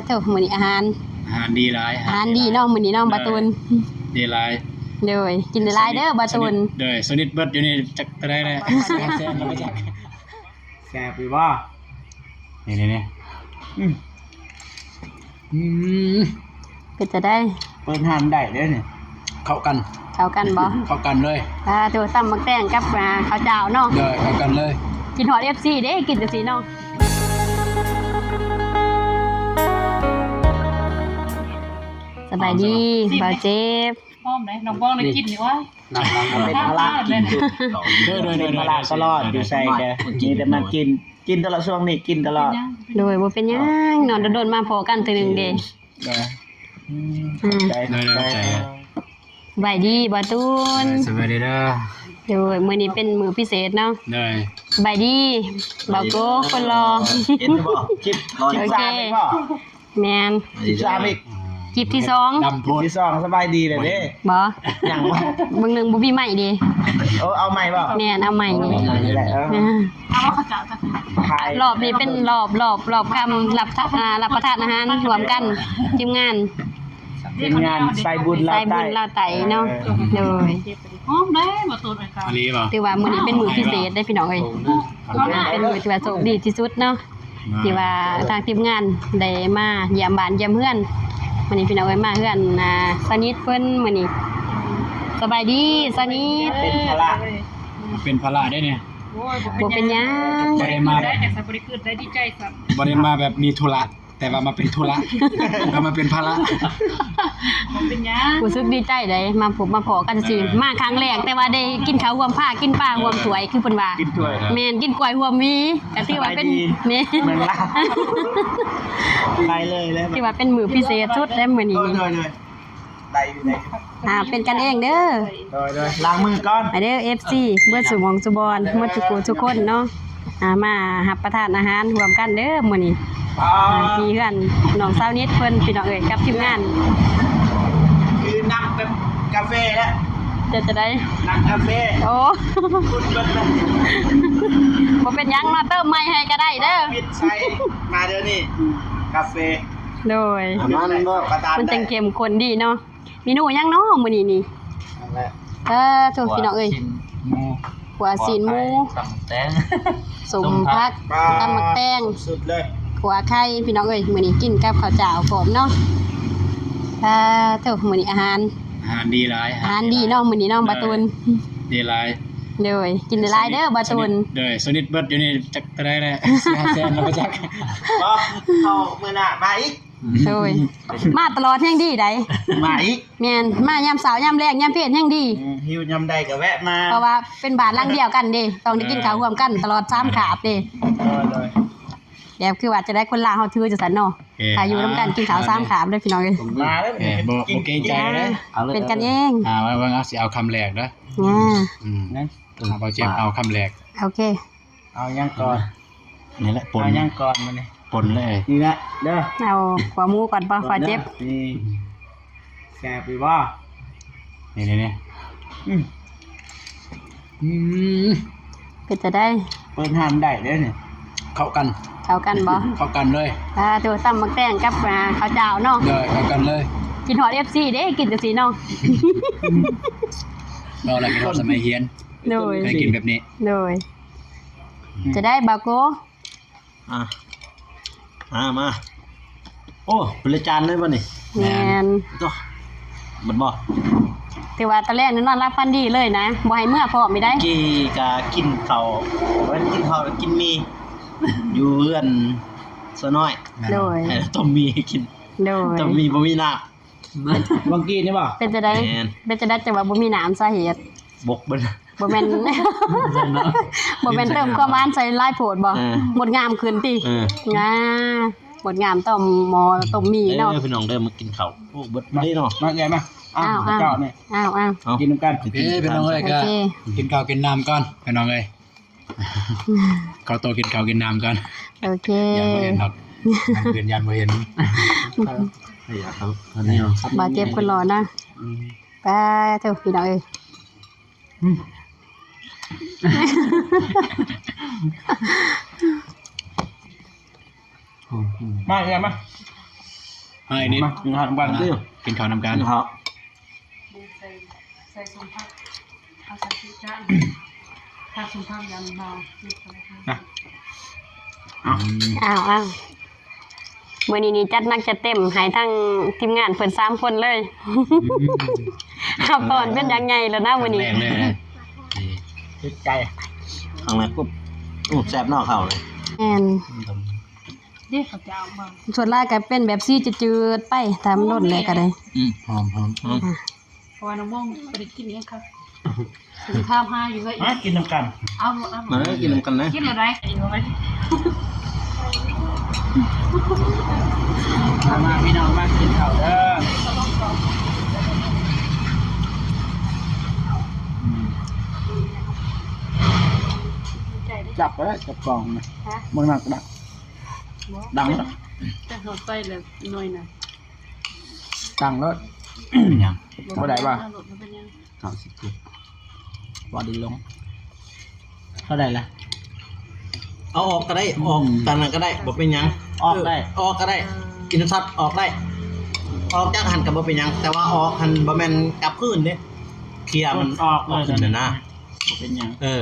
ໂອ້ ມື້ນີ້ອາຫານ ອາຫານດີຫຼາຍ ອາຫານດີເນາະ ມື້ນີ້ເນາະ ໂດຍ ບ່າວຕູນ ດີຫຼາຍ ໂດຍ ກິນຫຼາຍໆເດີບ່າວຕູນ ໂດຍ ສະນິດເບິດຢູ່ນີ້ຈັກເທົ່າໃດແລ້ວ ແຊບບໍ່ຈັກ ແຊບຢູ່ບໍ່? ນີ້ໆໆ ອືມ ອືມ ເປັນຈັ່ງໃດ? ເປີດຮ້ານໄດ້ເດ້ນີ້ ເຂົ້າກັນ ເຂົ້າກັນບໍ່? ເຂົ້າກັນເລີຍ ອ່າ ໂຕຕຳໝາກແຕງກັບ ອ່າ ເຂົ້າຈ້າວເນາະ ໂດຍ ເຂົ້າກັນເລີຍ ກິນຮອດເອັຟຊີເດ້ ກິນຈັ່ງຊີ້ເນາະ ສະບາຍດີ ບ່າວເຈັບ ຫອມເດ້ ນ້ອງບອງໄດ້ກິນຢູ່ຫວາ? ເປັນພາລະກິນ ເປັນພາລະຕະຫຼອດ ຢູ່ໃສກະມີແຕ່ມາກິນ ກິນຕະຫຼອດ ຊ່ວງນີ້ກິນຕະຫຼອດ ໂດຍ ບໍ່ເປັນຫຍັງເນາະ ດົນໆມາພໍ້ກັນເທື່ອໜຶ່ງເດ້ ໂດຍ ອືມ ຂອບໃຈ ຂອບໃຈ ສະບາຍດີບ່າວຕູນ ສະບາຍດີເດີ ໂດຍ ມື້ນີ້ເປັນມື້ພິເສດເນາະ ໂດຍ ສະບາຍດີບ່າວໂກຄົນຫຼໍ່ ເຫັນຢູ່ບໍ່? ຄລິບ ຄລິບສາມເຫັນບໍ່? ແມ່ນ ຄລິບສາມອີກ ຄລິບທີສອງ ຄລິບທີສອງ ສະບາຍດີແລ້ວເດ້ ບໍ່ ຍັງບໍ່ ເບິ່ງໜຶ່ງບໍ່ມີໄມເດ້ ເອີ ເອົາໄມບໍ່? ແມ່ນ ເອົາໄມນີ້ ເອີ ເອົາວ່າເຂົາເຈົ້າຈະ ຮອບນີ້ເປັນຮອບ ຮອບ ຮອບຄຳ ຮັບ ອ່າ ຮັບປະທານອາຫານຮ່ວມກັນ ທີມງານ ທີມງານສາຍບຸນລາວໃຕ້ ສາຍບຸນລາວໃຕ້ເນາະ ເອີ ໂດຍ ຫອມເດ້ ບໍ່ໂຕດໄປ ອີ່ຫຼີບໍ່? ຖືວ່າມື້ນີ້ເປັນມື້ພິເສດເດ້ພີ່ນ້ອງເອີຍ ເປັນມື້ທີ່ວ່າໂຊກດີທີ່ສຸດເນາະ ທີ່ວ່າທາງທີມງານໄດ້ມາຢ້ຽມບ້ານຢ້ຽມເຮືອນ ມື້ນີ້ພີ່ນ້ອງເອີຍ ມາເຮືອນ ອ່າ ສະນິດເພິ່ນມື້ນີ້ ສະບາຍດີສະນິດ ເປັນພາລະ ເປັນພາລະເດ້ນີ້ ໂອ້ຍ ບໍ່ເປັນຫຍັງ ບໍ່ໄດ້ມາແບບ ບໍ່ໄດ້ມາແບບມີທຸລະ ແຕ່ວ່າມາເປັນທຸລະ ແຕ່ວ່າມາເປັນພາລະ ບໍ່ເປັນຫຍັງ ຮູ້ສຶກດີໃຈໃດ ມາພົບມາພໍ້ກັນຈັ່ງຊີ້ ເອີ ມາຄັ້ງແລກ ແຕ່ວ່າໄດ້ກິນເຂົ້າຮ່ວມພາ ກິນປາຮ່ວມຖ້ວຍ ຄືເພິ່ນວ່າ ກິນຖ້ວຍ ແມ່ນ ກິນກ້ວຍຮ່ວມໝີ ກະຖືວ່າເປັນ ສະບາຍດີ ແມ່ນ ເມືອງລາວ ໄປເລີຍ ຖືວ່າເປັນມື້ພິເສດສຸດແລ້ວມື້ນີ້ ໂດຍໆ ໄດ້ຢູ່ ໄດ້ຢູ່ ອ່າ ເປັນກັນເອງເດີ ໂດຍໆ ລ້າງມືກ່ອນ ໄປເດີ ເອັຟຊີ ເບິດສູ່ໝ່ອງສູ່ບ່ອນ ໝົດທຸກຜູ້ທຸກຄົນເນາະ ອ່າ ມາຮັບປະທານອາຫານຮ່ວມກັນເດີມື້ນີ້ ອ່າ ອ່າ ທີ່ເຮືອນນ້ອງສາວນິດເພິ່ນ ພີ່ນ້ອງເອີຍ ກັບທີມງານ ຄືນຳແບບກາເຟແລ້ວ ເປັນຈັ່ງໃດ? ນຳກາເຟ ໂອ້ ຄຸນເບິດເລີຍ ບໍ່ເປັນຫຍັງເນາະ ເຕີມໃໝ່ໃຫ້ກະໄດ້ເດີ ປິດໃສ່ ມາເດີນີ້ ກາເຟ ໂດຍ ມັນບໍ່ ມັນຈັ່ງເຂັ້ມຂຸ້ນດີເນາະ ເມນູຫຍັງເນາະມື້ນີ້ນີ້ ນັ້ນແຫຼະ ເອີ ໂທ້ ພີ່ນ້ອງເອີຍ ຂົ້ວຊີ້ນໝູ ຂົ້ວຊີ້ນໝູ ຕຳແຕງ ສົ້ມຜັກ ຕຳໝາກແຕງ ສຸດເລີຍ ຂົ້ວໄຂ່ ພີ່ນ້ອງເອີຍ ມື້ນີ້ກິນກັບເຂົ້າຈ້າວພ້ອມເນາະ ປາໂທ້ ມື້ນີ້ອາຫານ ອາຫານດີຫຼາຍ ອາຫານດີເນາະມື້ນີ້ເນາະ ເອີ ບ່າວຕູນ ດີຫຼາຍ ໂດຍ ກິນຫຼາຍໆເດີບ່າວຕູນ ໂດຍ ສະນິດເບິດຢູ່ນີ້ຈັກເທົ່າໃດແລ້ວ ແຊບບໍ່ຈັກ ບໍ່ ເຂົ້າມື້ໜ້າມາອີກ ໂດຍ ມາຕະຫຼອດແຮງດີໃດ ມາອີກ ແມ່ນ ມາຍາມເຊົ້າຍາມແລງຍາມເພນແຮງດີ ອືມ ຫິວຍາມໃດກະແວະມາ ເພາະວ່າເປັນບ້ານຫຼັງດຽວກັນເດ້ ຕ້ອງໄດ້ກິນເຂົ້າ ເອີ ຮ່ວມກັນຕະຫຼອດສາມຄາບເດ້ ໂດຍໆ ແບບຄືວ່າຈະໄດ້ຄົນລາວເຮົາຖືຈັ່ງຊັ້ນເນາະ ໂອເຄ ຖ້າຢູ່ນຳກັນກິນເຂົ້າສາມຄາບເດີພີ່ນ້ອງເອີຍ ມາເດີ ເອີ ບໍ່ ບໍ່ເກງໃຈເດີ ເປັນກັນເອງ ອ່າ ວ່າ ວ່າຊິເອົາຄຳແລກເດີ ອືມ ອືມ ບ່າວເຈັບເອົາຄຳແລກ ໂອເຄ ເອົາຫຍັງກ່ອນ? ນີ້ແຫຼະ ປົນ ເອົາຫຍັງກ່ອນມື້ນີ້? ປົນເລີຍ ນີ້ແຫຼະເດີ ເອົາຂົວໝູກ່ອນບໍ່? ຂໍເຈັບ ນີ້ ແຊບຢູ່ບໍ່? ນີ້ໆໆ ອືມ ອືມ ເປັນຈັ່ງໃດ? ເປີດຮ້ານໄດ້ເດ້ນີ້ ເຂົ້າກັນ ເຂົ້າກັນບໍ່? ເຂົ້າກັນເລີຍ ອ່າ ໂຕຕຳໝາກແຕງກັບ ອ່າ ເຂົ້າຈ້າວເນາະ ໂດຍ ເຂົ້າກັນເລີຍ ກິນຮອດເອັຟຊີເດ້ ກິນຈັ່ງຊີ້ເນາະ ເວົ້າແລ້ວຄິດຮອດສະໄໝຮຽນ ໂດຍ ເຄີຍກິນແບບນີ້ ໂດຍ ອືມ ຈັ່ງໃດບ່າວໂກ? ອ່າ ມາ ມາ ໂອ້ ເປັນລະຈານເລີຍບໍ່ນີ້? ແມ່ນ ໂຕ ເບິດບໍ່? ຖືວ່າຕອນແລກນີ້ນອນຫຼັບຝັນດີເລີຍນະ ບໍ່ໃຫ້ເມືອພ້ອມອີກໃດ໋ ກີ້ກະກິນເຂົ້າ ເພິ່ນກິນເຂົ້າ ກິນໝີ່ ຢູ່ເຮືອນສາວນ້ອຍ ໂດຍ ໃຫ້ຕົ້ມໝີ່ໃຫ້ກິນ ໂດຍ ຕົ້ມໝີ່ບໍ່ມີນ້ຳ ວັງກີ້ນີ້ບໍ່? ເປັນຈັ່ງໃດ? ແມ່ນ ເປັນຈັ່ງໃດຈັ່ງວ່າບໍ່ມີນ້ຳ ສາເຫດ? ບົກເບິດ ບໍ່ແມ່ນ ບໍ່ແມ່ນເຕີມຄວາມຫວານໃສ່ຫຼາຍໂພດບໍ່? ເອີ ມົດງາມຂຶ້ນຕິ? ເອີ ອ່າ ມົດງາມຕ້ອມໝໍ້ຕົ້ມໝີ່ເນາະ ເອີ ພີ່ນ້ອງເດີ ມາກິນເຂົ້າ ໂອ້ ເບິດເດ້ເນາະ ມາເອື້ອຍມາ ອ້າວ ອ້າວ ເຈົ້ານີ້ ອ້າວ ອ້າວ ກິນນຳກັນ ໂອເຄ ພີ່ນ້ອງເອີຍ ໂອເຄ ກິນເຂົ້າກິນນ້ຳກ່ອນ ພີ່ນ້ອງເອີຍ ຂໍໂຕກິນເຂົ້າກິນນ້ຳກ່ອນ ໂອເຄ ຢ້ານບໍ່ເຫັນດອກ ຢ້ານບໍ່ເຫັນ ເອີ ບໍ່ເຈັບຄົນຫຼໍ່ນະ ອືມ ປາໂທ້ ພີ່ນ້ອງເອີຍ ມາເອື້ອຍມາ ໃຫ້ນິດ ມາກິນເຂົ້ານຳກັນເດີ ກິນເຂົ້ານຳກັນ ກິນເຂົ້າ ໃສ່ ໃສ່ສົມຜັກ ເອົາໃສ່ທີ່ຈານ ຖ້າສົມຜັກຢ່າງເບົາ ນະ ເອົາ ອ້າວ ອ້າວ ມື້ນີ້ນີ້ຈັດໜັກຈັດເຕັມໃຫ້ທັງທີມງານເພິ່ນສາມຄົນເລີຍ ອືມ ຮັບຕ້ອນເປັນຢ່າງໃຫຍ່ແລ້ວນະມື້ນີ້ ແຂງແຮງເລີຍນະ ຕິດໃຈ ຄັ້ງແລກປຸບ ໂອ້ ແຊບເນາະເຂົ້ານີ້ ແມ່ນ ເດ້ເຂົາເຈົ້າບໍ່ ສ່ວນຫຼາຍກໍເປັນແບບສີຈືດໆໄປ ຖ້າມັນດົນແລ້ວກໍໄດ້ ອືມ ຫອມໆ ອືມ ເພາະວ່ານ້ອງມ່ວງບໍ່ໄດ້ກິນຫຍັງຄັກ ຊິຖາມຫາຢູ່ເຮືອນ ມາກິນນຳກັນ ເອົາໂລດ ເອົາໂລດ ມາກິນນຳກັນນະ ກິນແລ້ວໄດ໋ ມາ ມາພີ່ນ້ອງ ມາກິນເຂົ້າເດີ ອືມ ຈັບກໍໄດ້ ຈັບກອງນະ ຮະ ເບິ່ງໜ້າກໍໄດ້ ບໍ່ ດັງແລ້ວ ຈັກເຮົາໃສ່ແລ້ວໜ້ອຍນະ ຕັ້ງໂລດ ເປັນຫຍັງ ບໍ່ໄດ້ວ່າ ເອົາໂລດ ບໍ່ເປັນຫຍັງ ເກົ້າສິບ ບໍ່ໄດ້ລົງ ເທົ່າໃດລະ ເອົາອອກກໍໄດ້ ອອກ ອືມ ຕາມນັ້ນກໍໄດ້ ບໍ່ເປັນຫຍັງ ອອກໄດ້ ເອີ ອອກກໍໄດ້ ເອີ ອິນເຕີຊັດອອກໄດ້ ອອກຈາກຫັ້ນກໍບໍ່ເປັນຫຍັງ ແຕ່ວ່າອອກຫັ້ນບໍ່ແມ່ນກັບຄືນເດ້ ເຄື່ອງມັນອອກເລີຍ ອອກຂຶ້ນນະ ບໍ່ເປັນຫຍັງ ເອີ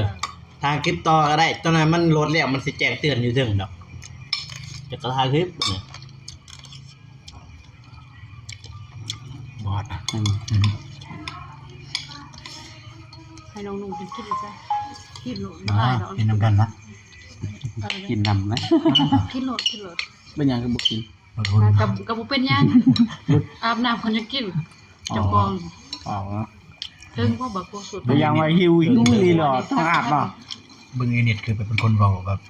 ຖ່າຍຄລິບຕໍ່ກໍໄດ້ ຕອນນັ້ນມັນໂຫຼດແລ້ວ ມັນຊິແຈ້ງເຕືອນຢູ່ເທິງດອກ ຈະກະຖ່າຍຄລິບ ບອດ ອືມ ໃຫ້ນ້ອງນຸ່ງກິນ ກິນຊະ ກິນໂລດ ມາ ບໍ່ອາຍດອກ ກິນນຳກັນນະ ເອີ ກິນນຳນະ ກິນໂລດ ກິນໂລດ ເປັນຫຍັງຄືບໍ່ກິນ? ກໍ ກໍບໍ່ເປັນຫຍັງ ອາບນ້ຳເພິ່ນຍັງກິນ ອໍ ເຈົ້າຂອງ ອໍ ເຖິງບໍ່ບັກໂກສຸດ ແຕ່ຢ່າງວ່າຫິວ ຫິວອີ່ຫຼີເນາະ ຕ້ອງອາບເນາະ ເບິ່ງອີນິດຄືແບບເປັນຄົນເວົ້າແບບ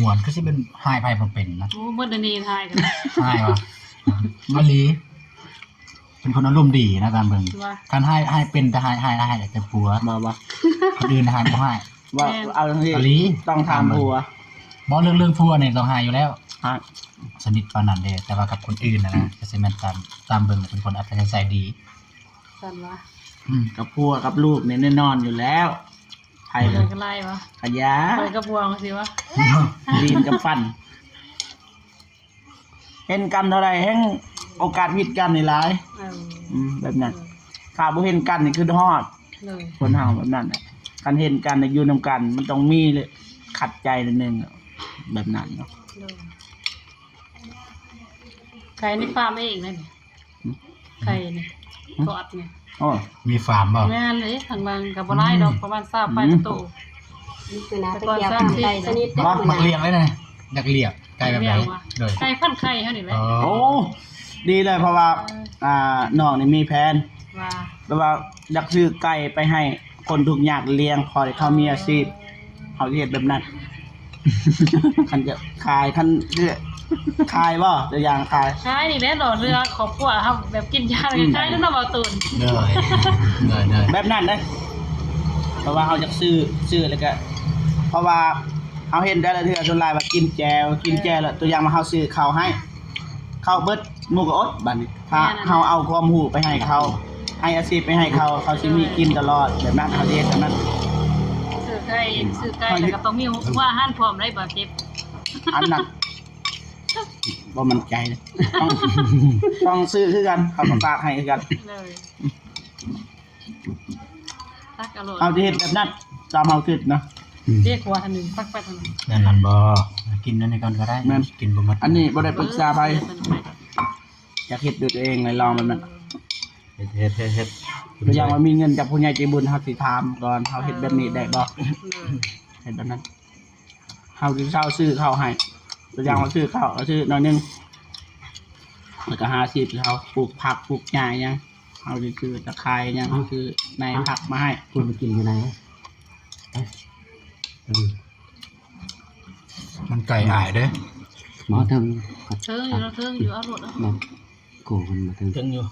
ມ່ວນ ຄືຊິເປັນ ຮ້າຍໃຜບໍ່ເປັນນະ ໂອ້ ໝົດອັນນີ້ຮ້າຍກັນ ຮ້າຍວ່າ ອີ່ຫຼີ ເປັນຄົນອາລົມດີນະ ຕາມເບິ່ງ ວ່າ ຄັນຮ້າຍ ຮ້າຍເປັນແຕ່ຮ້າຍ ຮ້າຍ ຮ້າຍແຕ່ຜົວ ວ່າ ວ່າ ຄົນອື່ນຮ້າຍບໍ່ຮ້າຍ ວ່າ ແມ່ນ ເອົາຈັ່ງຊີ້ ອີ່ຫຼີ ຕ້ອງຖາມຜົວ ບໍ່ ເລື່ອງ ເລື່ອງຜົວນີ້ຕ້ອງຮ້າຍຢູ່ແລ້ວ ຮ້າຍ ສະໜິດປານນັ້ນເດ້ ແຕ່ວ່າກັບຄົນອື່ນນະ ກໍຊິແມ່ນຕາມ ຕາມເບິ່ງເປັນຄົນອັດທະຍາໄສດີ ຊັ້ນວ່າ ອືມ ກັບຜົວກັບລູກນີ້ແນ່ນອນຢູ່ແລ້ວ ໃຜ ເພິ່ນກໍໄລ່ວະ ກະຢ່າ ຂ້ອຍກັບພວງຊິວະ ລີນກັບຟັນ ເຫັນກັນເທົ່າໃດແຮ່ງໂອກາດຜິດກັນນີ້ຫຼາຍ ເອີ ອືມ ແບບນັ້ນ ເອີ ຖ້າບໍ່ເຫັນກັນນີ້ຄືຮອດ ໂດຍ ຄົນເຮົາແບບນັ້ນແຫຼະ ຄັນເຫັນກັນຢູ່ນຳກັນ ມັນຕ້ອງມີຂັດໃຈໜ້ອຍໜຶ່ງ ແບບນັ້ນເນາະ ໂດຍ ໄກ່ໃນຟາມເອງເລີຍນີ້ ຫືມ ໄກ່ນີ້ ຫືມ ກອດນີ້ ໂອ້ ມີຟາມບໍ່? ແມ່ນເດ້ ຂ້າງຫຼັງກໍບໍ່ຫຼາຍດອກ ອືມ ປະມານຊາວປາຍ ອືມ ໂຕ ມີຕົວໜ້າໄປກ່ຽວຂ້າມໄກ່ຊະນິດ ບໍ່ ມັກລ້ຽງເລີຍນະ ຢາກລ້ຽງໄກ່ແບບໃດ? ໂດຍ ໄກ່ພັນໄຂ່ເຮົານີ້ແຫຼະ ໂອ້ ດີເລີຍ ເພາະວ່າ ເອີ ອ່າ ນ້ອງນີ້ມີແຜນວ່າ ແບບວ່າຢາກຊື້ໄກ່ໄປໃຫ້ຄົນທຸກຍາກໄຮ້ລ້ຽງ ພໍໄດ້ເຂົາມີອາຊີບ ເຮົາຊິເຮັດແບບນັ້ນ ຄັນຈະຂາຍ ຄັນຈະຂາຍບໍ່? ຕົວຢ່າງຂາຍ ຂາຍນີ້ແຫຼະ ຫຼໍ່ເຫຼືອຄອບຄົວເຮົາ ແບບກິນຢາ ອືມ ຂາຍນຳເນາະ ບ່າວຕູນ ໂດຍ ໂດຍ ໂດຍ ແບບນັ້ນເດ້ ເພາະວ່າເຮົາຢາກຊື້ ຊື້ແລ້ວກະ ເພາະວ່າເຮົາເຫັນແຕ່ລະເທື່ອ ສ່ວນຫຼາຍວ່າກິນແຈ່ວ ກິນແຈ່ວແລ້ວ ຕົວຢ່າງວ່າເຮົາຊື້ເຂົ້າໃຫ້ ເຂົ້າເບິດ ໝູ່ກໍອົດ ບາດນີ້ ຖ້າ ແມ່ນ ເຮົາເອົາຄວາມຮູ້ໄປໃຫ້ເຂົາ ໃຫ້ອາຊີບໄປໃຫ້ເຂົາ ເຂົາຊິມີກິນຕະຫຼອດ ແບບນັ້ນ ເຮົາຊິເຮັດແບບນັ້ນ ຊື້ໄກ່ ຊື້ໄກ່ແລ້ວກໍຕ້ອງມີຫົວອາຫານພ້ອມໄດ໋ ບ່າວເຈັບ ອັນນັ້ນບໍ່ໝັ້ນໃຈ ຕ້ອງ ຕ້ອງຊື້ຄືກັນ ເຂົາກໍຝາກໃຫ້ຄືກັນ ເລີຍ ຕັກເອົາໂລດ ເຮົາຈະເຮັດແບບນັ້ນ ຕາມເຮົາຄິດນະ ອືມ ເດ ຂົວອັນໜຶ່ງ ຕັກໄປທາງນັ້ນ ແມ່ນ ອັນນັ້ນບໍ່ ກິນອັນນີ້ກ່ອນກໍໄດ້ ແມ່ນ ກິນບໍ່ໝົດ ອັນນີ້ບໍ່ໄດ້ປຶກສາໃຜ ເອີ ຢາກເຮັດດ້ວຍຕົວເອງ ລອງແບບນັ້ນ ເຮັດ ເຮັດ ເຮັດ ເຮັດ ຄືຢ່າງວ່າມີເງິນຈາກຜູ້ໃຫຍ່ໃຈບຸນ ເຮົາຊິຖາມກ່ອນ ເຮົາເຮັດແບບນີ້ໄດ້ບໍ່? ເອີ ເຮັດແບບນັ້ນ ເຮົາຊິເຊົ່າຊື້ເຂົ້າໃຫ້ ຕົວຢ່າງວ່າຊື້ເຂົ້າ ກໍຊື້ໜ້ອຍໜຶ່ງ ແລ້ວກໍຫາຊີບເຮົາ ປູກຜັກປູກຫຍ້າຫຍັງ ເຮົາຊິຊື້ຕະຂ່າຍຫຍັງ ຊື້ໃນຜັກມາໃຫ້ ເພິ່ນໄປກິນຢູ່ໃນ ມັນໄກອາຍເດ້ ມາເຖິງ ເທິງຢູ່ ເທິງຢູ່ ເອົາໂລດ ມາໂກມັນມາເຖິງ ເທິງຢູ່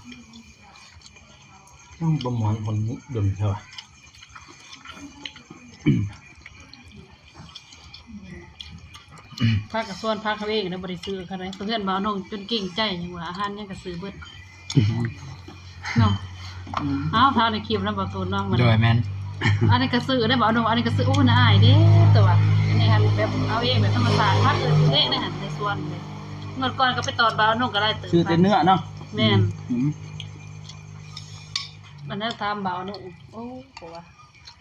ຍັງບໍ່ມ່ວນຄົນດົນເທື່ອ ພາກັນສວນຜັກເຮົາເອງນະ ບໍ່ໄດ້ຊື້ເຂົາໃດ ເພື່ອນບ່າວນ້ອງຈົນເກງໃຈ ຫຍັງວ່າອາຫານຫຍັງກໍຊື້ເບິດເນາະ ອືມ ເອົາ ພາໃນຄລິບນຳບ່າວຕູນເນາະ ໂດຍ ແມ່ນ ອັນນີ້ກໍຊື້ໄດ້ບ່າວນ້ອງ ອັນນີ້ກໍຊື້ ໂອ້ ໜ້າອາຍເດ້ ແຕ່ວ່າອັນນີ້ຫັ້ນແບບເອົາເອງແບບທຳມະຊາດ ຜັກເອງເອງເດ້ຫັ້ນ ໃນສວນເດ້ ງວດກ່ອນກໍໄປຕອດບ່າວນົງກໍຫຼາຍເຕີບ ຊື້ແຕ່ເນື້ອເນາະ. ແມ່ນ. ອືມ ອັນນັ້ນຖາມບ່າວນົງ ໂອ້ ເຂົາວ່າ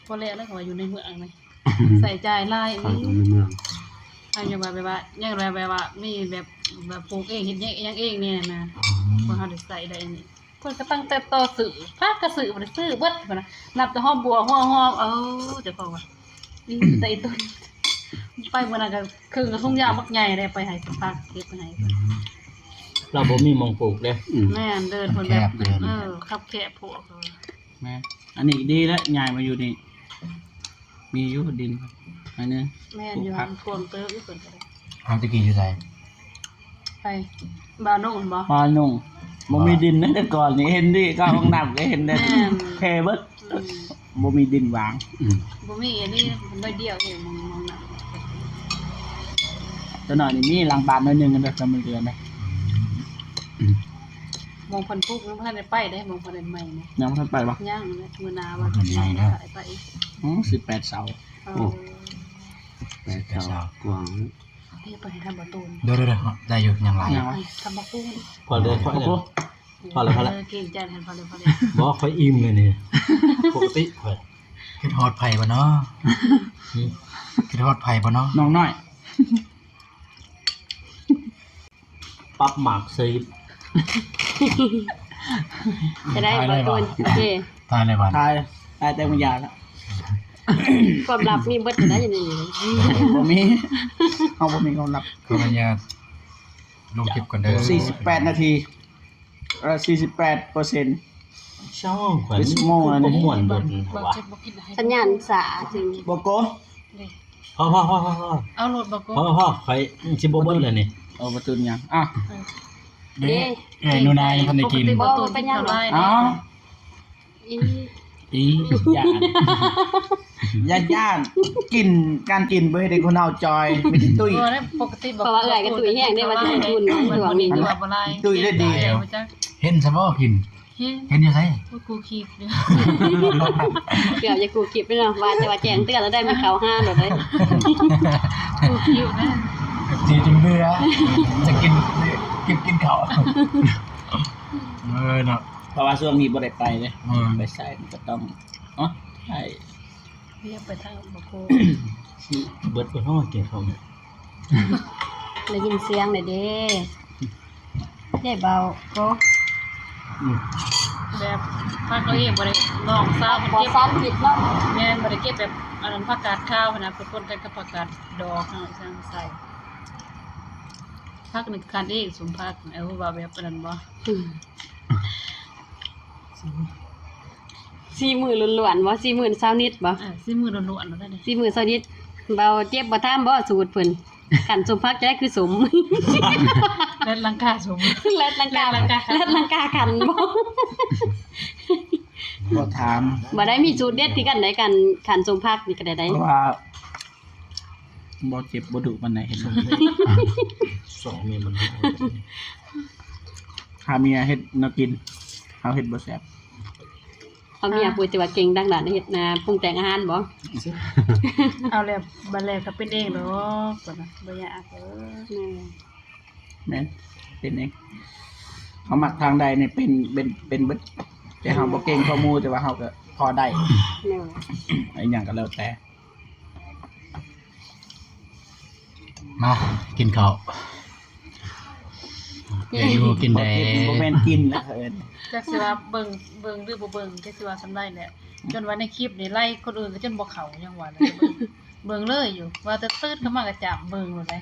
ພໍແລ້ວ ແລ້ວເຂົາວ່າຢູ່ໃນເມືອງນີ້ ໃຊ້ຈ່າຍຫຼາຍ ເຂົາຢູ່ໃນເມືອງ ອັນຍັງວ່າແບບວ່າ ຍັງແບບ ແບບວ່າມີແບບ ແບບປູກເອງ ເຮັດຫຍັງ ຫຍັງເອງແດ່ນະ ອືມ ພວກເຮົາໄດ້ໃຊ້ໄດ້ອັນນີ້ ເພິ່ນກໍຕັ້ງແຕ່ຕໍ່ຊື້ ຜັກກໍຊື້ ບໍ່ໄດ້ຊື້ເບິດ ເພິ່ນນະ ນັບແຕ່ຫອມບົ່ວ ຫົວຫອມ ເອີ ເຈົ້າຂອງວ່າ ອີ ແຕ່ອີຕົນ ໄປມື້ນັ້ນກໍເຄິ່ງກະຖົງຍາງບັກໃຫຍ່ເດ້ ໄປໃຫ້ເພິ່ນ ຝາກເກັບໄປໃຫ້ເພິ່ນ ລາວບໍ່ມີໝ່ອງປູກເດ້. ອືມ ແມ່ນ ເດີ່ນເພິ່ນແບບ ຄັບແຄບເດີ່ນ ເອີ ຄັບແຄບໂພດ. ແມ່ນ ອັນນີ້ດີແລ້ວ ຍ້າຍມາຢູ່ນີ້ ມີຢູ່ດິນໜ້ອຍໜຶ່ງ. ແມ່ນຢູ່ ກວ້າງເຕີບຢູ່ເພິ່ນກໍໄດ້. ເຮົາແຕ່ກີ້ຢູ່ໃສ? ໃຜ? ບ່າວນົງຫັ້ນບໍ່? ບ່າວນົງ ບໍ່ມີດິນເດ້ ແຕ່ກ່ອນນີ້ເຫັນເດ້ ເຂົ້າຫ້ອງນ້ຳກໍເຫັນເດ້ ແມ່ນ ແພເບິດ. ອືມ ບໍ່ມີດິນຫວ່າງ. ອືມ ບໍ່ມີອັນນີ້ໜ້ອຍດຽວເອງ ມອງ ມອງນຳ ຕົວໜ້ອຍນີ້ມີຫຼັງບ້ານໜ້ອຍໜຶ່ງເດີ ກໍມັນເຫຼືອນະ. ອືມ ໝ່ອງເພິ່ນປູກຍັງບໍ່ທັນໄດ້ໄປເດ້ ໝ່ອງເພິ່ນເຮັດໃໝ່ນະ. ຍັງບໍ່ທັນໄປບໍ່? ຍັງແຫຼະ ມື້ໜ້າວ່າ ເພິ່ນເຮັດໃໝ່ນະ ໄປອີກ. ອືມ ສິບແປດເສົາ. ໂອ້ ໂອ້ ສິບແປດເສົາ ກວ້າງ. ເອີ ໄປໃຫ້ທຳປະຕູ ເດີໆໆ ໄດ້ຢູ່ ຍັງຫຼາຍ ຍັງຫຼາຍ ທຳປະຕູ ພໍເລີຍ ພໍເລີຍ ພໍແລ້ວ ພໍແລ້ວ ເອີ ເກັ່ງໃຈແທນ ພໍແລ້ວ ພໍແລ້ວ. ບໍ່ ຂ້ອຍອີ່ມເລີຍນີ້ ປົກກະຕິຂ້ອຍ. ຄິດຮອດໃຜບໍ່ເນາະ? ຫືມ ຄິດຮອດໃຜບໍ່ເນາະ ນ້ອງນ້ອຍ? ປັບໝາກໃສ່ ຈະໄດ້ບໍ່ຕູນ? ໂອເຄ ຖ່າຍໄດ້ບໍ່? ຖ່າຍ ຖ່າຍແຕ່ບາງຢ່າງລະ ຄວາມລັບມີເບິດໄດ້ຢູ່ໃນນີ້ ບໍ່ມີ ເຮົາບໍ່ມີຄວາມລັບ. ຂໍອະນຸຍາດລົງຄລິບກ່ອນເດີ ສີ່ສິບແປດນາທີ ເອີ ສີ່ສິບແປດເປີເຊັນ. ຊ່ອງຂ້ອຍ ເອັດໂມງແລ້ວນີ້ ບໍ່ມ່ວນເບິດຫວາ ສັນຍານຊ້າ ບໍ່ໂກ ພໍໆໆໆ ເອົາໂລດບໍ່ໂກ ພໍໆ ຂ້ອຍຊິບໍ່ເບິດແລ້ວນີ້. ເອົາປະຕູນຍັງ ອ່ະ ເດ້ ເອີຍ ໜູນາຍັງບໍ່ທັນໄດ້ກິນ ບໍ່ເປັນຫຍັງດອກ. ອ້າວ ອີ ອີ ຢ້ານ ຢ້ານ ຢ້ານ ກິນ ການກິນບໍ່ເຮັດໃຫ້ຄົນເຮົາຈ່ອຍ ມີແຕ່ຕຸ້ຍ. ບໍ່ໄດ້ ປົກກະຕິບໍ່ ເພາະວ່າເອື້ອຍກໍຕຸ້ຍແຮງເດ້ ວ່າຊິເປັນທຶນ ຊ່ວງນີ້ ຕຸ້ຍໄດ້ດີ ເຫັນຊະບໍ່ກິນ ເຫັນ ເຫັນຢູ່ໃສ? ກູຄີບຢູ່ ເກືອບຈະກູຄີບເນາະ ວ່າແຕ່ວ່າແຈ້ງເຕືອນແລ້ວໄດ້ ມັນເຂົ້າຫາໂລດເດ້ ກູຄີບນະ ເອັຟຊີ ຈົນເບື່ອ ຈະກິນ ກິນ ກິນເຂົ້າ. ເອີເນາະ ເພາະວ່າຊ່ວງນີ້ບໍ່ໄດ້ໄປເດ້ ເອີ ໄປໃສມັນກໍຕ້ອງ ເນາະ ໃຫ້ ວຽກໄປທາງບໍ່ໂກ ເບິດບໍ່ເນາະ ກິນເຂົ້ານີ້ ໄດ້ຍິນສຽງແລ້ວເດ້ ເດ້ເບົາໂກ. ອືມ ແບບຜັກເຮົາເອງບໍ່ໄດ້ ນ້ອງສາວເພິ່ນເກັບ ປອດສານພິດເນາະ. ແມ່ນ ບໍ່ໄດ້ເກັບແບບອັນນັ້ນ ຜັກກາດຂາວຫັ້ນນະ ເພິ່ນປົນກັນກັບຜັກກາດດອກເຮົາຈັ່ງໃສ່ ຜັກນີ້ຄັນເອງ ສົມຜັກ ເອີ ວ່າແບບອັນນັ້ນບໍ່? ອືມ ສີມືລ້ວນໆບໍ່? ສີມືຊາວນິດບໍ່? ເອີ ສີມືລ້ວນໆ ຈັ່ງໃດ ສີມືຊາວນິດ. ເບົາເຈັບບໍ່ຖາມບໍ່ສູດເພິ່ນ ຄັນສົມຜັກຈະໄດ້ຄືສົມ ແລດຫຼັງກາສົມ ແລດຫຼັງກາ ແລດຫຼັງກາຄັນ ແລດຫຼັງກາຄັນບໍ່? ບໍ່ຖາມ ບໍ່ໄດ້ມີສູດເດັດຄືກັນໃດ ຄັນ ຄັນສົມຜັກນີ້ກໍໄດ້ໃດ ເພາະວ່າ ບໍ່ເຈັບບໍ່ດຸປານໃດ ເຫັນບໍ່? ສອງເມຍມັນ ຖ້າເມຍເຮັດແນວກິນ ເຮົາເຮັດບໍ່ແຊບ. ເອົາເມຍຜູ້ທີ່ວ່າເກັ່ງທາງດ້ານເຮັດນາ ປຸງແຕ່ງອາຫານບໍ່? ເອົາແລ້ວ ບັດແລ້ວກໍເປັນເອງດອກ ບໍ່ຍາກເດີ. ແມ່ນ ແມ່ນ ເປັນເອງ ເຮົາມັກທາງໃດນີ້ເປັນ ເປັນ ເປັນເບິດ ແຕ່ເຮົາບໍ່ເກັ່ງເທົ່າໝູ່ ແຕ່ວ່າເຮົາກໍພໍໄດ້ ແມ່ນ ອີຫຍັງກໍແລ້ວແຕ່. ມາກິນເຂົ້າ ກິນ ກິນຢູ່ກິນແດ່ ບໍ່ແມ່ນກິນນະ ເອີ້ນ ຈັກຊິວ່າເບິ່ງ ເບິ່ງຫຼືບໍ່ເບິ່ງ ຈັກຊິວ່າສ່ຳໃດແຫຼະ ຈົນວ່າໃນຄລິບນີ້ໄລ່ຄົນອື່ນກໍຈົນບໍ່ເຂົ້າ ຍັງວ່າ ເບິ່ງເລີຍຢູ່ ວ່າແຕ່ຕື່ນຂຶ້ນມາກໍຈ້ຳເບິ່ງໂລດເດ້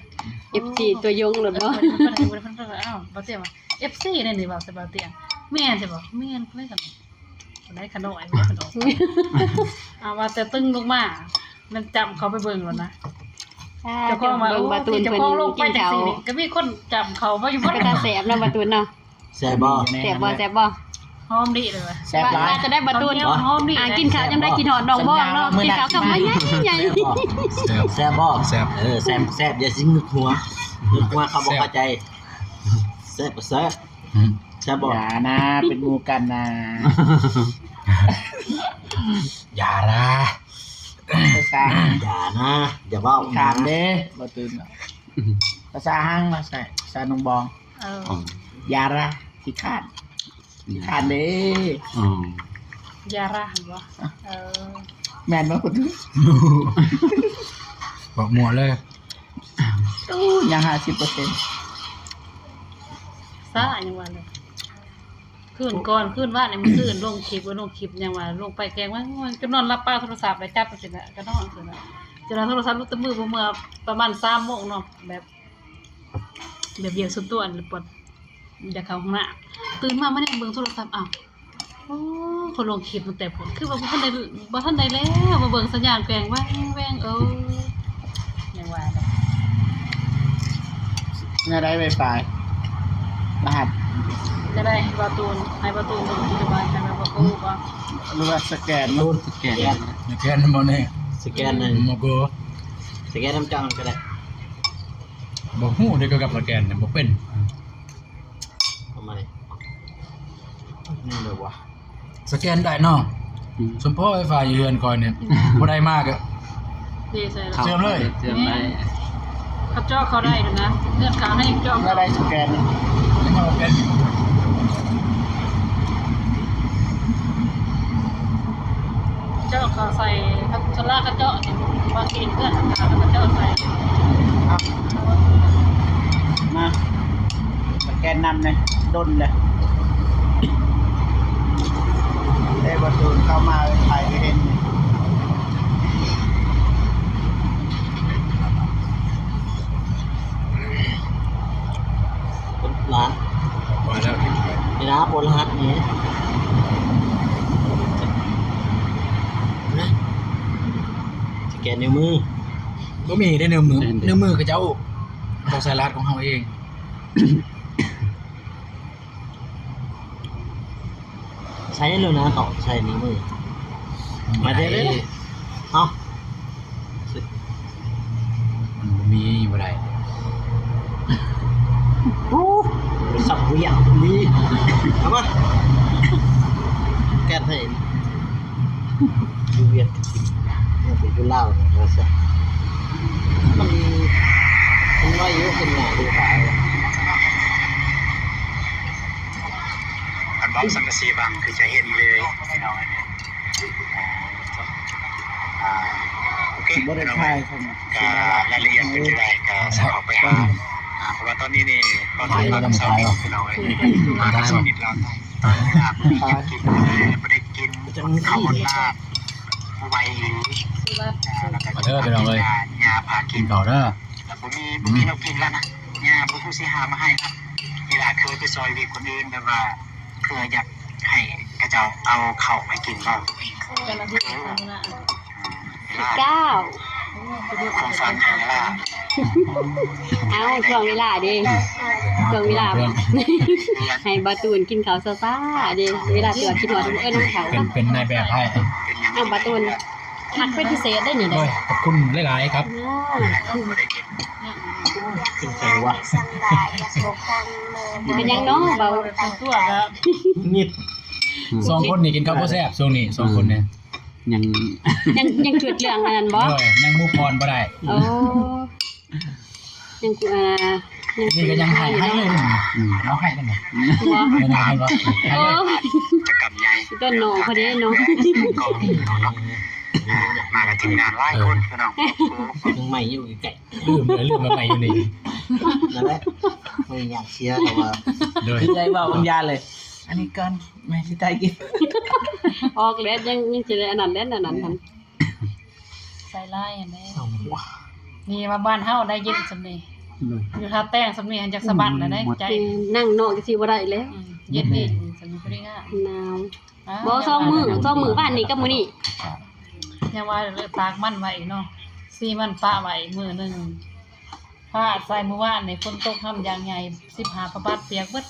ເອັຟຊີ ຕັວຍົງໂລດເນາະ. ເອີ ເພິ່ນ ເພິ່ນ ເພິ່ນ ເພິ່ນ ອ້າວ ບ່າວຕຽງວ່າ ເອັຟຊີ ແມ່ນນີ້ບໍ່ ສະບ່າວຕຽງ ແມ່ນຊິບໍ່ ແມ່ນເລີຍ ໄດ້ຂະນ້ອຍ ເພິ່ນອອກ ອ່າ ວ່າແຕ່ຕຶງລົງມາ ມັນຈ້ຳເຂົ້າໄປເບິ່ງໂລດນະ ເຈົ້າຂອງວ່າ ເບິ່ງ ໂອ້ ວ່າຕູນເພິ່ນເຈົ້າຂອງລົງໄປຈັ່ງຊີ້ນີ້ ກໍມີຄົນຈ້ຳເຂົ້າມາຢູ່ໝົດ ເປັນຕາແຊບເນາະ ບ່າວຕູນເນາະ. ແຊບບໍ່? ແຊບບໍ່? ແຊບບໍ່? ຫອມດີເລີຍ ແຊບຫຼາຍ ວ່າຈະໄດ້ບ່າວຕູນ ຫອມດີ ອ່າ ກິນເຂົ້າຈັ່ງໄດ້ກິນຮອດໜອງບອງເນາະ ກິນເຂົ້າຄຳໃຫຍ່ໆ ແຊບ ແຊບບໍ່? ແຊບ ເອີ ແຊບ ແຊບ ຢ່າຊິງຶກຫົວ ງຶກຫົວເຂົາບໍ່ເຂົ້າໃຈ ແຊບ ແຊບ ອືມ ແຊບບໍ່? ຢ່ານາ ເປັນໝູ່ກັນນາ ຢ່າລະ ພາສາ ຢ່ານາ ຢ່າເວົ້າ ຂ້າມເດ້ ບໍ່ຕື່ມ ພາສາຫັງມາໃສ່ ສາວໜອງບອງ. ເອີ ອໍ ຢ່າລະ ຂີ້ຄ້ານ ຂີ້ຄ້ານເດ້. ອໍ ຢ່າລະ ເຫັນບໍ່? ເອີ ແມ່ນບໍ່? ບອກໝົດເລີຍ. ໂອ້ ຍັງຫ້າສິບເປີເຊັນ ຊ້າ ຍັງວ່າເລີຍ. ຄືນກ່ອນ ຄືນວານນີ້ ມື້ຄືນລົງຄລິບ ລົງຄລິບ ຍັງວ່າລົງໄປແກງວ່າ ໂອ້ຍ ຈົນນອນຫຼັບປາໂທລະສັບ ໄດ້ຈັບຈັ່ງຊີ້ແຫຼະ ກໍນອນຊັ້ນນະ. ຈົນວ່າໂທລະສັບຫຼຸດແຕ່ມື ເມື່ອປະມານສາມໂມງເນາະ ແບບ ແບບວຽກສ່ວນຕົວ ແລ້ວປວດ ຢາກເຂົ້າຫ້ອງນ້ຳ ຕື່ນມາ ມາແນມເບິ່ງໂທລະສັບ ອ້າວ ໂອ້ ເຂົາລົງຄລິບຕັ້ງແຕ່ພຸ້ນ ຄືວ່າບໍ່ທັນໄດ້ ບໍ່ທັນໄດ້ແລ້ວ ມາເບິ່ງສັນຍານແກວ່ງແວ່ງໆ ເອີ ຍັງວ່າແຫຼະ. ແນວໃດໄວຟາຍ ລະຫັດ ແນວໃດ ບ່າວຕູນ ໃຫ້ບ່າວຕູນເບິ່ງ ຫຼືວ່າໃຫ້ບ່າວໂກຮູ້ບໍ່ ຫຼືວ່າສະແກນ ສະແກນ ສະແກນບໍ່ນີ້ ສະແກນນັ້ນ ບໍ່ໂກ ສະແກນນຳເຈົ້າຫັ້ນກໍໄດ້. ບໍ່ຮູ້ເດ້ ກ່ຽວກັບສະແກນນີ້ ບໍ່ເປັນ. ເອົາມານີ້ ແນວໃດວະ? ສະແກນໄດ້ເນາະ. ອືມ ສົມພໍໄວຟາຍຢູ່ເຮືອນຂ້ອຍນີ້ ຜູ້ໃດມາກໍ ເຊື່ອມເລີຍ ເຊື່ອມໄດ້ ເຂົາເຈາະເຂົ້າໄດ້ນະ ເງືອນເຂົ້າໃຫ້ເຈາະ ແນວໃດສະແກນນີ້ ຍັງບໍ່ເປັນ. ເຈາະເຂົ້າໃສ່ ຄັນສ່ວນຫຼາຍເຂົາເຈາະ ບາງທີເພື່ອນເຂົາເຈາະໃສ່ ມາສະແກນນຳແດ່ ດົນແຫຼະ ເດ້ ບໍ່ໂດນເຂົ້າມາ ໃຜກໍເຫັນ. ຄົນລະຫັດ ວ່າແລ້ວ ນີ້ນະ ຄົນລະຫັດນີ້ ສະແກນນິ້ວມື ບໍ່ມີເດ້ ນິ້ວມື ນິ້ວມືເຂົາເຈົ້າ ເຂົາໃສ່ລະຫັດຂອງເຮົາເອງ. ໃຊ້ໂລດນະ ເຂົາໃຊ້ນິ້ວມື ມາເດ້ ເອົາ ມັນບໍ່ມີ ບໍ່ໄດ້. ໂອ້ ສັບວຽກນີ້ ເອົາມາ ແກນໃຫ້ ຢູ່ຫວຽດ ຢູ່ລາວ ວ່າຊັ້ນ ມັນ ມັນໄວຢູ່ ຂຶ້ນໜ້າຢູ່ຂາ. ຄັນເວົ້າສັງກະສີບັງຄືຈະເຫັນເລີຍພີ່ນ້ອງ. ອ່າ ໂອເຄ ບໍ່ໄດ້ຖ່າຍ ພີ່ນ້ອງເອີຍ ກໍລາຍລະອຽດເປັນຈັ່ງໃດກໍຊິເຂົ້າໄປຫາ ອ່າ ເພາະວ່າຕອນນີ້ນີ້ ກໍຖືວ່າສອງນິດພີ່ນ້ອງເອີຍ ມາສອງນິດແລ້ວ ຕອນນີ້ລາບກິນບໍ່ໄດ້ກິນເຂົ້າຮອດລາບ ບໍ່ໄຫວອີ່ຫຼີ ເດີພີ່ນ້ອງເອີຍ ຍ່າພາກິນເຂົ້າເດີ ແລ້ວບໍ່ມີ ບໍ່ມີແນວກິນແລ້ວນະ ຍ່າບໍ່ຮູ້ຊິຫາມາໃຫ້ລະ ເວລາເຄີຍໄປຊ່ອຍວຽກຄົນອື່ນ ແບບວ່າ ເພື່ອຢາກໃຫ້ເຂົາເຈົ້າເອົາເຂົ້າໃຫ້ກິນບໍ່? ສິບເກົ້າ ຂອງຝັນຂອງເວລາ ເອົາ ຊ່ວງເວລາເດ້ ຊ່ວງເວລາ ໃຫ້ບ່າວຕູນກິນເຂົ້າຊ້າໆເດ້ ເວລາຕົວະກິນຮອດ ເອີ້ນເຂົ້າ ເປັນ ເປັນນາຍແບບໃຫ້ ເອົາ ບ່າວຕູນ ຮັກເປັນພິເສດໄດ້ນີ້ເດ້ ໂອ້ຍ ຂອບຄຸນຫຼາຍໆ ຄັບ ເປັນຫຍັງວະ? ເປັນຫຍັງເນາະ ເບົາຕົວະ ສອງຄົນນີ້ກິນເຂົ້າບໍ່ແຊບ ຊ່ວງນີ້ ສອງຄົນນີ້ ຍັງ ຍັງ ຍັງຄິດເລື່ອງອັນນັ້ນບໍ່? ເອີ ຍັງ move on ບໍ່ໄດ້ ໂອ້ ຍັງ ອ່າ ຍັງ ນີ້ກໍຍັງໄຫ້ ໄຫ້ເລີຍ ອືມ ເອົາ ໄຫ້ໄດ້ ບໍ່ ເອີ ໄຫ້ບໍ່ ໄຫ້ເລີຍ ໂອ້ ຈະກຳໃຫຍ່ ຕົ້ນນ້ອງພໍດີເນາະ ມາກັບທີມງານຫຼາຍຄົນ ພີ່ນ້ອງ ຍັງໃໝ່ຢູ່ໃກ້ ລືມເລີຍ ລືມວ່າໃໝ່ຢູ່ນີ້ ນັ້ນແຫຼະ ບໍ່ຢາກເສຍ ແຕ່ວ່າ ໂດຍ ຄືໄດ້ເວົ້າບາງຢ່າງເລີຍ ອັນນີ້ກ່ອນ ແມ່ຊິຖ່າຍຄລິບ ອອກແລ້ວ ຍັງ ຍັງຊິໄດ້ອັນນັ້ນແຫຼະ ອັນນັ້ນຫັ້ນ ໃສ່ຫຼາຍຫັ້ນແຫຼະ ນີ້ວ່າບ້ານເຮົາໄດ້ເຢັນສ່ຳນີ້ ໂດຍ ຢູ່ທ່າແຕງສ່ຳນີ້ຫັ້ນ ຢາກສະບັດແລ້ວເດ້ ໃຈ ແມ່ນ ນັ່ງນອກຈັ່ງຊີ້ບໍ່ໄດ້ແລ້ວ ອືມ ເຢັນດີສ່ຳນີ້ ພໍດີງາມ ໜາວ ບໍ່ ສອງມື້ ສອງມື້ ວານນີ້ກັບມື້ນີ້ ຍັງວ່າຕາກມັນໄວ້ເນາະ ສີມັນປະໄວ້ມື້ໜຶ່ງ ຟ້າໃສ່ມື້ວານນີ້ ຝົນຕົກຫ້ຳຢ່າງໃຫຍ່ ສິບຫ້າພະບາດປຽກເບິດ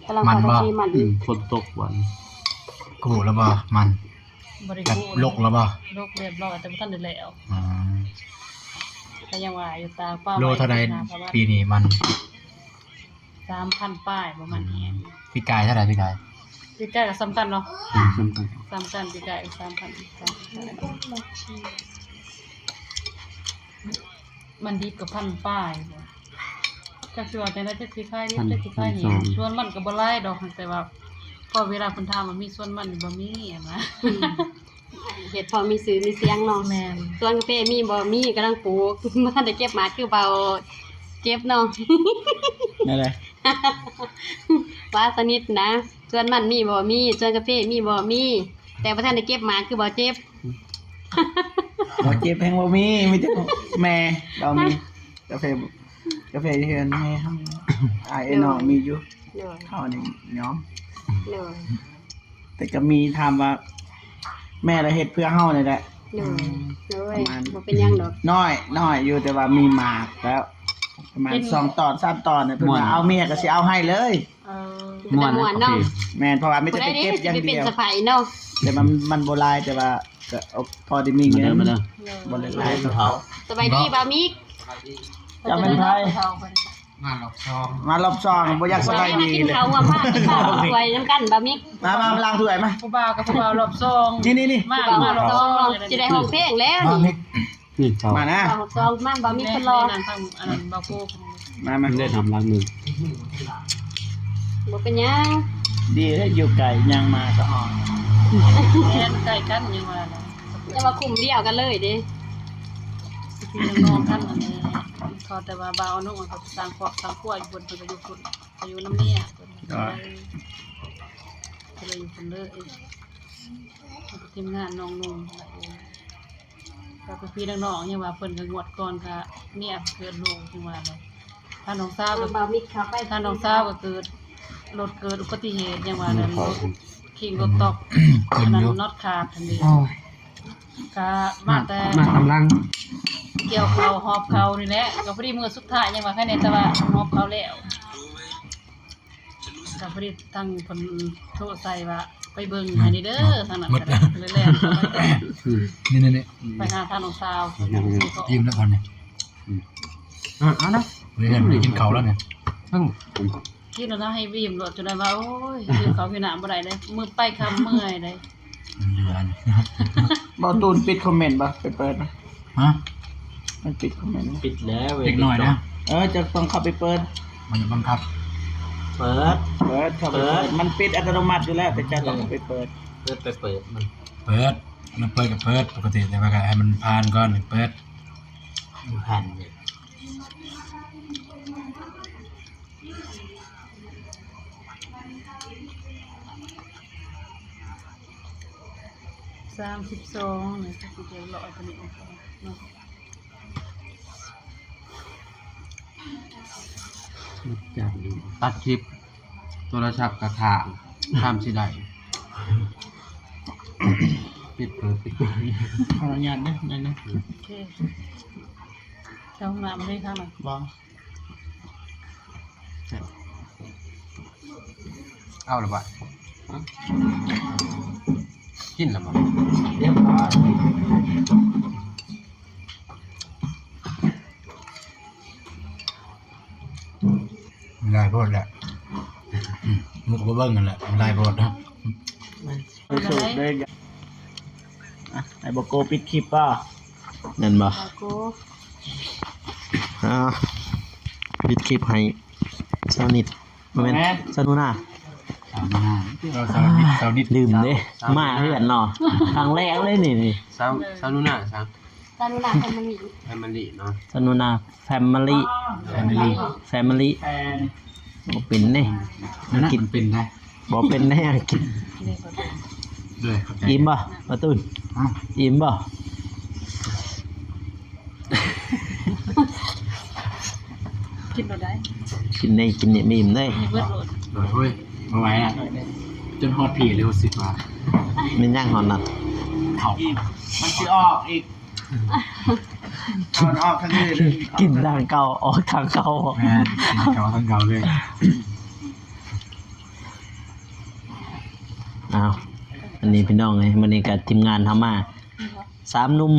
ກຳລັງ ມັນບໍ່ ຊິມັນ ອືມ ຝົນຕົກວັນ ກູ້ແລ້ວບໍ່ ມັນ ບໍ່ໄດ້ ແບບ ກູ້ ລົກແລ້ວບໍ່ ລົກຮຽບຮ້ອຍ ແຕ່ບໍ່ທັນໄດ້ແລ້ວ ອືມ ກໍຍັງວ່າຢູ່ ຕາກປະໄວ້ ໂລເທົ່າໃດປີນີ້ມັນ? ສາມພັນປາຍບໍ່ ມັນແຮງ ອືມ ປີກາຍເທົ່າໃດ ປີກາຍ? ປີກາຍກໍສ່ຳກັນເນາະ ອືມ ສ່ຳກັນ ສ່ຳກັນ ປີກາຍກໍສາມພັນ ມັນດິບກໍພັນປາຍບໍ່ ຈັກຊິວ່າຈັ່ງໃດ ຈັກຊິຂາຍດິບ ຈັກຊິຂາຍແຫ້ງ. ສວນມັນກໍບໍ່ຫຼາຍດອກ ແຕ່ວ່າພໍເວລາເພິ່ນຖາມວ່າມີສວນມັນຢູ່ບໍ່? ມີ ຫັ້ນນະ. ເຮັດພໍມີຊື່ມີສຽງເນາະ. ແມ່ນ. ສວນກາເຟມີບໍ່? ມີ ກຳລັງປູກ ບໍ່ທັນໄດ້ເກັບໝາກຄືເບົາເຈັບເນາະ. ແນວໃດ? ວ່າສະໜິດນະ ສວນມັນມີບໍ່? ມີ. ສວນກາເຟມີບໍ່? ມີ ແຕ່ບໍ່ທັນໄດ້ເກັບໝາກຄືເບົາເຈັບ. ເບົາເຈັບແຮງບໍ່ມີ ມີແຕ່ແມ່ເບົາມີ. ກາເຟ ກາເຟເຮືອນແມ່ເຮົາ ອ້າຍ ໂດຍ ນ້ອງມີຢູ່. ໂດຍ. ເຮົານີ້ຍອມ. ໂດຍ. ແຕ່ກໍມີ ຖາມວ່າແມ່ລະເຮັດເພື່ອເຮົານີ້ແຫຼະ. ໂດຍ. ໂດຍ. ປະມານ ບໍ່ເປັນຫຍັງດອກ ນ້ອຍ ນ້ອຍຢູ່ ແຕ່ວ່າມີໝາກແລ້ວ ປະມານ ເປັນ ສອງຕອນ ສາມຕອນ ເພິ່ນວ່າເອົາເມຍກໍຊິເອົາໃຫ້ເລີຍ. ເອີ ເປັນຕາມ່ວນເນາະ. ແມ່ນ ເພາະວ່າມີແຕ່ໄປເກັບຢ່າງດຽວ ເປັນສະໃພ້ເນາະ. ແຕ່ມັນ ມັນບໍ່ຫຼາຍ ແຕ່ວ່າກໍພໍໄດ້ມີເງິນ. ມາເດີ ມາເດີ. ໂດຍ. ບໍ່ໄດ້ຫຼາຍ. ສະບາຍດີບ່າວມິກ. ເຈົ້າແມ່ນໃຜ? ມາລອບສອງ ມາລອບສອງ ບໍ່ຢາກສະບາຍດີເລີຍ. ມາກິນເຂົ້າຮ່ວມ ມາກິນເຂົ້າຖ້ວຍນຳກັນບ່າວມິກ. ມາ ມາ ມາລ້າງຖ້ວຍມາ. ຜູ້ບ່າວກັບຜູ້ບ່າວລອບສອງ. ນີ້ໆໆ ມາ ມາລອບສອງ ຊິໄດ້ຮ້ອງເພງແລ້ວນີ້. ມານະ ສອງ ມາ ບໍ່ມີຄົນລໍ. ນັ້ນທາງອັນນັ້ນ ບໍ່ໂກ ມາ ມາ ໄດ້ທຳລັງໜຶ່ງ. ບໍ່ເປັນຫຍັງ ດີແລ້ວ ຢູ່ໄກຍ່າງມາກໍຮອດ. ແມ່ນ ໃກ້ກັນ ຍັງວ່ານະ. ແຕ່ວ່າຄຸ້ມດຽວກັນເລີຍເດ້ ພີ່ນ້ອງກັນ. ອັນນີ້ຂໍແຕ່ວ່າບ່າວອະນຸ ມັນກໍສ້າງຄອບສ້າງຄົວຢູ່ພຸ້ນ ເພິ່ນກໍຢູ່ພຸ້ນ ກໍຢູ່ນຳເມຍເພິ່ນ. ກໍເລີຍ ກໍເລີຍຢູ່ພຸ້ນເລີຍ. ທີມງານນ້ອງນຸ່ງ ກໍພີ່ໆນ້ອງໆ ຍັງວ່າເພິ່ນກໍງວດກ່ອນກໍເມຍເກີດລູກ ຈັ່ງວ່າແຫຼະ. ທ່ານນ້ອງສາວກໍ ບ່າວມິກເຂົ້າໄປ ທ່ານນ້ອງສາວກໍເກີດ ລົດເກີດອຸບັດຕິເຫດ ຍັງວ່ານັ້ນ ລົດຄີງລົດຕອກ ອັນນັ້ນ ນັອດຂາດຫັ້ນເດ້. ກໍມາແຕ່ ມາກຳລັງກ່ຽວເຂົ້າ ຫອບເຂົ້ານີ້ແຫຼະ. ກໍພໍດີມື້ສຸດທ້າຍ ຍັງວ່າໃຄແນ່ ແຕ່ວ່າຫອບເຂົ້າແລ້ວ. ກໍພໍດີທາງເພິ່ນໂທໃສ່ວ່າ ໄປເບິ່ງໃຫ້ແດ່ເດີ ທາງນັ້ນກໍເລີຍແລ່ນເຂົ້າໄປ. ນີ້ໆໆ ໄປຫາທ່ານນ້ອງສາວ ອີ່ມແລ້ວບັດນີ້. ອ່າ ເອົານະ ໄປເຮືອນໄປກິນເຂົ້າແລ້ວນີ້. ກິນແລ້ວນະ ໃຫ້ອີ່ມໂລດ ຈົນໄດ້ວ່າ ໂອ້ຍ ຫິວເຂົ້າຫິວນ້ຳບໍ່ໄດ້ເດ້ ມື້ໄປຄ່ຳເມື່ອຍເດ້. ເດືອນ ບໍ່ ຕູນປິດຄອມເມັນບໍ່? ໄປເປີດນະ. ຮະ? ມັນປິດຄອມເມັນ ປິດແລ້ວເວີຍ ເດັກນ້ອຍນະ. ເອີ ເຈົ້າຕ້ອງເຂົ້າໄປເປີດ. ມັນຈະບັງຄັບ. ເປີດ ເປີດ ເຂົ້າໄປເປີດ. ເປີດ ມັນປິດອັດຕະໂນມັດຢູ່ແລ້ວ ແຕ່ເຈົ້າຕ້ອງເຂົ້າໄປເປີດ. ເປີດ ໄປເປີດມັນ. ເປີດ ມັນເປີດກໍເປີດປົກກະຕິ ແຕ່ວ່າກໍໃຫ້ມັນຜ່ານກ່ອນ ເປີດ. ມັນຜ່ານເລີຍ. ສາມສິບສອງນີ້ ກໍຊິໄດ້ຮ້ອຍກວ່ານີ້ເນາະ. ຕັດຄລິບ ໂທລະສັບກະຄ້າງ ຂ້າມຊິໄດ້ ປິດເປີດ ປິດເປີດ. ຂໍອະນຸຍາດເດີ ໄດ້ນະ. ໂອເຄ ເຂົ້າຫ້ອງນ້ຳເລີຍ ຂ້າງນັ້ນບໍ່? ເອົາລະບາດ ກິນລະບໍ່? ຮຽບຮ້ອຍ. ຫຼາຍໂພດແຫຼະ ອືມ ມັນກໍບໍ່ເບິ່ງຫັ້ນແຫຼະ ມັນຫຼາຍໂພດເນາະ. ໄປສູດເດີ. ອ່ະ ໃຫ້ບໍ່ໂກປິດຄລິບບໍ່? ແມ່ນບໍ່? ບໍ່ໂກ ອ່າ ປິດຄລິບໃຫ້ຊາວນິດ. ບໍ່ແມ່ນ ແມ່ນ ຊາວໜູນາ ຊາວໜູນາ ເອີ ຊາວນິດ ຊາວນິດ ລືມເດ້ ຊາວ ມາເຮືອນເນາະ ຄັ້ງແລກເລີຍນີ້ ນີ້ ຊາວ ຊາວໜູນາ ຊາວ ຊາວໜູນາແຟມິລີ ແຟມິລີເນາະ ຊາວໜູນາແຟມິລີ ແຟມິລີ ແຟມິລີ. ບໍ່ເປັນເດ້ ກິນເປັນໄດ໋ ບໍ່ເປັນເດ້ ກິນ. ອີ່ມບໍ່ ປ້າຕູນ? ອີ່ມບໍ່? ກິນບໍ່ໄດ້ ກິນໄດ້ ກິນນີ້ບໍ່ອີ່ມເດ້. ໂອ້ຍ ບໍ່ໄຫວລະ ຈົນຮອດພີ້ເລີຍ ຮູ້ສຶກວ່າ ແມ່ນຫຍັງຮອດນັ້ນ? ເຂົ້າ ມັນຊິອອກອີກ ເຂົ້າອອກທາງອື່ນ ກິນທາງເກົ່າ ອອກທາງເກົ່າ. ແມ່ນ ກິນເຂົ້າທາງເກົ່າເລີຍ. ອ້າວ ອັນນີ້ພີ່ນ້ອງເອີຍ ມື້ນີ້ກໍທີມງານເຮົາມາ ສາມໜຸ່ມ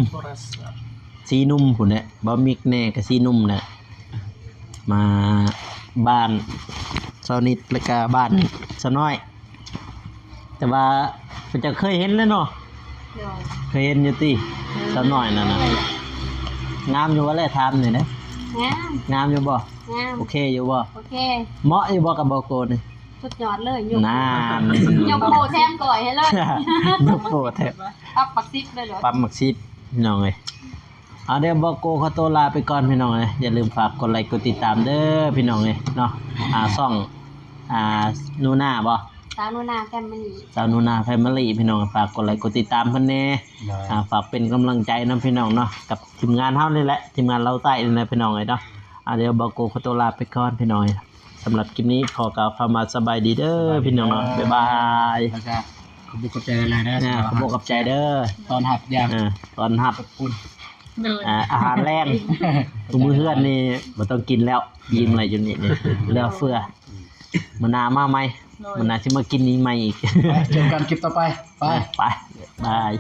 ສີ່ໜຸ່ມພຸ້ນແຫຼະ ບ່າວມິກແດ່ກໍສີ່ໜຸ່ມແຫຼະ ມາບ້ານຊາວນິດ ແລ້ວກໍບ້ານຊາວນ້ອຍ ແຕ່ວ່າເຂົາເຈົ້າເຄີຍເຫັນແລ້ວເນາະ. ໂດຍ ເຄີຍເຫັນຢູ່ຕິ? ເອີ ຊາວນ້ອຍນັ້ນນະ ງາມຢູ່ບໍ່ແລະ? ຖາມໜ່ອຍເດ້ ງາມ ງາມຢູ່ບໍ່? ງາມ ໂອເຄຢູ່ບໍ່? ໂອເຄ ເໝາະຢູ່ບໍ່ກັບ Bogo ນີ້? ສຸດຍອດເລີຍ ຍົກ ນັ້ນ ຍົກໂປແຖມກ້ອຍໃຫ້ເລີຍ ຍົກໂປແຖມ ປັບໝາກສິບເລີຍເລີຍ ປັບໝາກສິບ ພີ່ນ້ອງເອີຍ. ເອົາ ດຽວ Bogo ຂໍຕົວລາໄປກ່ອນ ພີ່ນ້ອງເອີຍ. ຢ່າລືມຝາກກົດໄລກົດຕິດຕາມເດີ ພີ່ນ້ອງເອີຍເນາະ. ອ່າ ຊ່ອງ ອ່າ ນູນາບໍ່? ສາວນູນາ Family ສາວນູນາ Family ພີ່ນ້ອງ ຝາກກົດໄລກົດຕິດຕາມເພິ່ນແດ່. ອ່າ ຝາກເປັນກຳລັງໃຈນຳ ພີ່ນ້ອງເນາະ ກັບທີມງານເຮົານີ້ແຫຼະ ທີມງານລາວໃຕ້ນີ້ແຫຼະ ພີ່ນ້ອງເອີຍເນາະ. ອ່າ ດຽວ Bogo ຂໍຕົວລາໄປກ່ອນ ພີ່ນ້ອງເອີຍ. ສຳລັບຄລິບນີ້ຂໍກ່າວຄຳວ່າສະບາຍດີເດີ ພີ່ນ້ອງເນາະ. ບາຍບາຍ ແລ້ວກໍຂອບອົກຂອບໃຈຫຼາຍໆເດີ ອ່າ ຂອບອົກຂອບໃຈເດີ ຕ້ອນຮັບຢ່າງ ອ່າ ຕ້ອນຮັບ ອາ ອາຫານແລງ ມື້ເຮືອນນີ້ບໍ່ຕ້ອງກິນແລ້ວ ອີ່ມແລ້ວຢູ່ນີ້ ເຫຼືອເຟືອ. ມື້ໜ້າມາໃໝ່ ມື້ໜ້າຊິມາກິນອີ່ມໃໝ່ອີກ. ເຈີກັນຄລິບຕໍ່ໄປ ໄປ ໄປ ບາຍ.